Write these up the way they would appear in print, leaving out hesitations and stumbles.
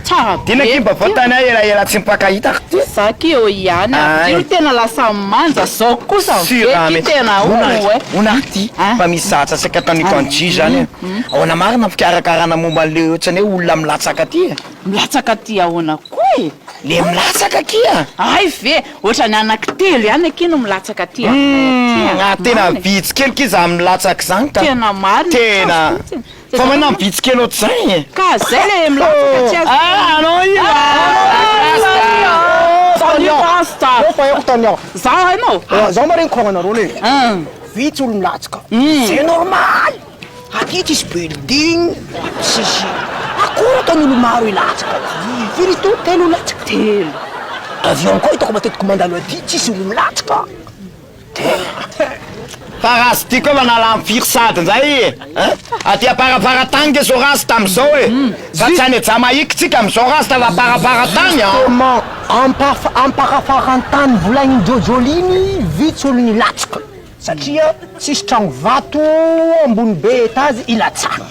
Tsara be. Dina akia mba vao tany aho elaela tsy mifankahita. Za ki eo ihany Ay. Ty ro tena lasa manja zao kosa Sur ve ah, ty mais tena Ona o e. ona ary ty Ah. fa misy zavatra saika ataon'i Kanji zany e. Ahoana marina ny fikarakarana momba an'le ohatrany hoe olona milatsaka aty e? Milatsaka aty ahoana koa e? Le milatsaka akia! Hay ve! Ohatrany anaky telo ihany akia no milatsaka aty aminay aty Ah, a! tena Marina e. vitsy kely kia zany milatsaka izany ka! Tena marina, Tena! tsy azo fotsiny. Fa manao vitsy kely ohatr'izay e! Ka zay le milatsaka tsy azo. Ah, anao io Salut Rasta! Eo fa eo tany aho. Za hainao? Zaho ma regny koragnanareo le. Vitsy olo milatsaka. C'est normal. Aty tsisy building, tsisy akory ataon'olo maro hilatsaka aty. Firy izy teo? Telo latsaka. Telo. Avion koa hitako matetiky mandalo aty, tsisy olo milatsaka. Fa raha tsy tiako hoe manala firy sady ndray e! Hein? Aty amparafara tany nge zao rasta amizao e! Fa tsy any Jamaïque tsika amizao rasta fa amparafara tany an! Justement, ampaf- amparafaran-tany volagnin'i Jojoliny, vitsy olo nilatsaka satria tsisy tragno vato ambony be étage ilatsahana.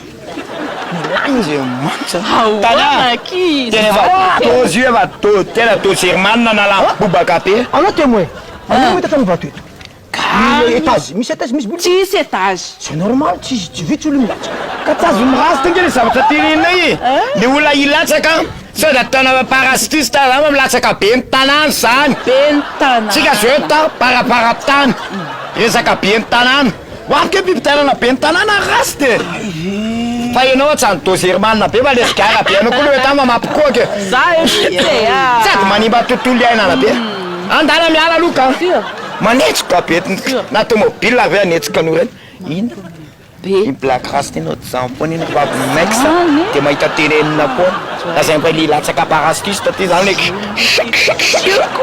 Milamina. Andriamanitra! Ahoana Tana! akia Tena efa dôzy io efa dô- tena dôzerimanina nalany bobaka be. Anao témoin, anao mahita tragno vato eto. Misy étage, misy étage, misy building. Tsisy étage. C'est normal, tsisy, tsy vitsy olo milatsaka. Ka tsy azon'ny rasta nge le zavatra tenenina e! Le olona hilatsaka sao de ataonao parasitiste zany fa milatsaka ben'ny tanàna zany. Ben'ny tanàna. Tsika zao eto paraparaptany, resaka ben'ny tanàna. Ho avy ke fifidianana ben'ny tanàna ry rasta e! Fa ianao ohatrany dozerman be fa le sigara be anao koa aloha eto mampikohaka e! Za mihitsy e! Sady manimba tontolo iainana be. Andana miala aloha ka! Manetsika be na tomobile ve hanetsika an'io reny? Inona? Be. Iny black rasta iny ohatr'izany foana iny rehefa avy mimex dia mahita tenenina foana. Lazainy fa le hilatsaka parasitiste ty zany le shak shak shak shak.